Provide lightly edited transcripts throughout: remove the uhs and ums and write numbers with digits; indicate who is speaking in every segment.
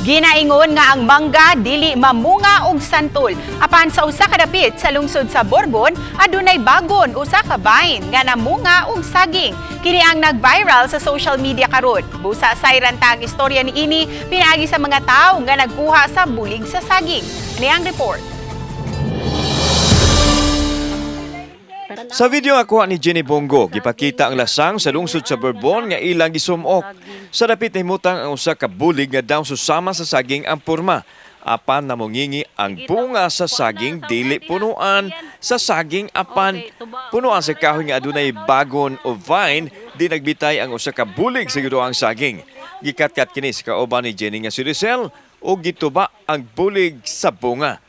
Speaker 1: Ginaingon nga ang mangga dili mamunga og santol. Apan sa usa ka dapit sa lungsod sa Borbon, adunay bagon usa ka vine nga namunga og saging. Kini ang nag-viral sa social media karon. Busa sayran ta ang istorya niini pinaagi sa mga tawo nga nagkuha sa bulig sa saging. Ani ang report.
Speaker 2: Sa video nga kuha ni Jenny Bongo, gipakita ang lasang sa lungsod sa Bourbon nga ilang gisumok. Sa dapit nahimutang ang usa ka bulig nga daw susama sa saging ang porma. Apan namungingi ang bunga sa saging, dili punuan sa saging apan punuan sa kahoy nga adunay bagon o vine di nagbitay ang usa ka bulig sa ang saging. Gikatkat kini sa kauban ni Jenny nga si Rizal ug gituba ang bulig sa bunga.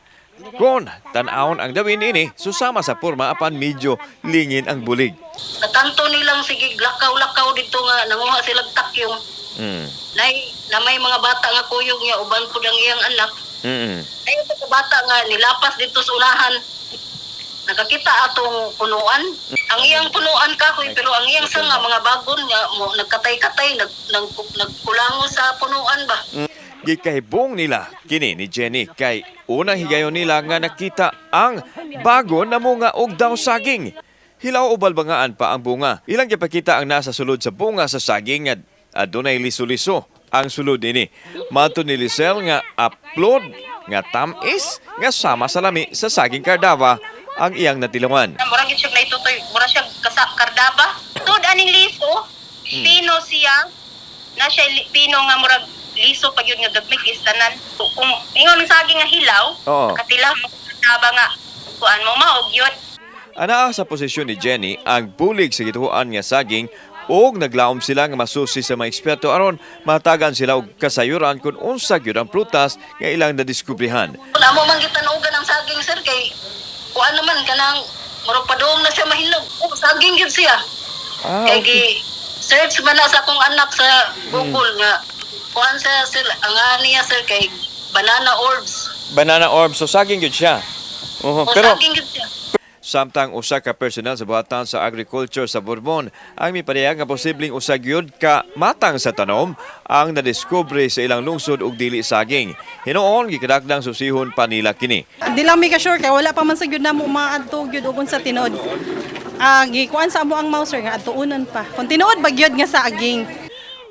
Speaker 2: Kon tan-awon ang dawin ini, susama sa porma apan medyo lingin ang bulig.
Speaker 3: Natanto nilang sige lakaw-lakaw dito nga nanguha sila takyong. Nay na may mga bata nga kuyog niya uban pud ang iyang anak. Ay ito bata nga nilapas dito sa unahan. Nakakita atong punuan. Ang iyang punuan kahoy pero ang iyang sanga mga bagon nga mo nagkatay-katay nag nagkulango sa punuan ba.
Speaker 2: Gikahibong nila kini ni Jenny kay unang higayon nila nga nakita ang bago na munga og daw saging. Hilaw o balbangaan pa ang bunga. Ilang gipakita ang nasa sulod sa bunga sa saging nga adunay liso-liso ang sulod ini. Mato ni Lisel nga upload nga tamis nga sama sa lami sa saging kardava ang iyang natilawan.
Speaker 3: Mura gid siya naitutoy, mura siya kasa kardaba. Tud aning liso, pino siya. Na siya pino nga murag liso pag yun nga gagmay is tanan. Kung ingon ang saging nga hilaw, katila mo kardaba nga kuan mo maog yun.
Speaker 2: Anaa sa posisyon ni Jenny ang bulig sa gituoan nga saging ug naglaom sila nga masusi sa mga eksperto aron matagan sila og kasayuran kung unsa gyud ang prutas nga ilang nadiskubrehan.
Speaker 3: Amo man gitanugan ang saging, sir, kay kuan naman kanang murag padung na siya mahinog. Oh, saging gyud siya. Kay gi search man na sa akong anak sa Google nga kuan siya, sir, ang niya, sir, kay banana orbs.
Speaker 2: Banana orb, so saging gyud siya. Oho,
Speaker 3: O,
Speaker 2: pero
Speaker 3: saging gyud siya.
Speaker 2: Samtang usa ka personnel sa buhatan sa agriculture sa Bourbon ang mipadayag nga posibleng usa gyud ka matang sa tanom ang nadiskubre sa ilang lungsod ug dili saging. Hinuon gikadakdang susihon pa nila kini.
Speaker 4: Di lang mi ka sure kay wala pa man sa gyud namo maadto gyud ug unsa tinuod. Ah, gikuan sa amo ang mouser nga adtuonan pa. Kung tinuod ba gyud nga saging.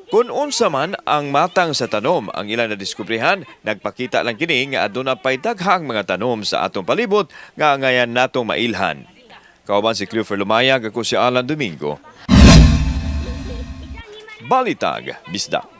Speaker 2: Kung unsa man ang matang sa tanom ang ilang nadiskubrehan, nagpakita lang kini nga aduna pay daghang mga tanom sa atong palibot nga angayan natong mailhan. Kauban si Clifford Lumayag, ako si Alan Domingo. Balitag, Bisdak.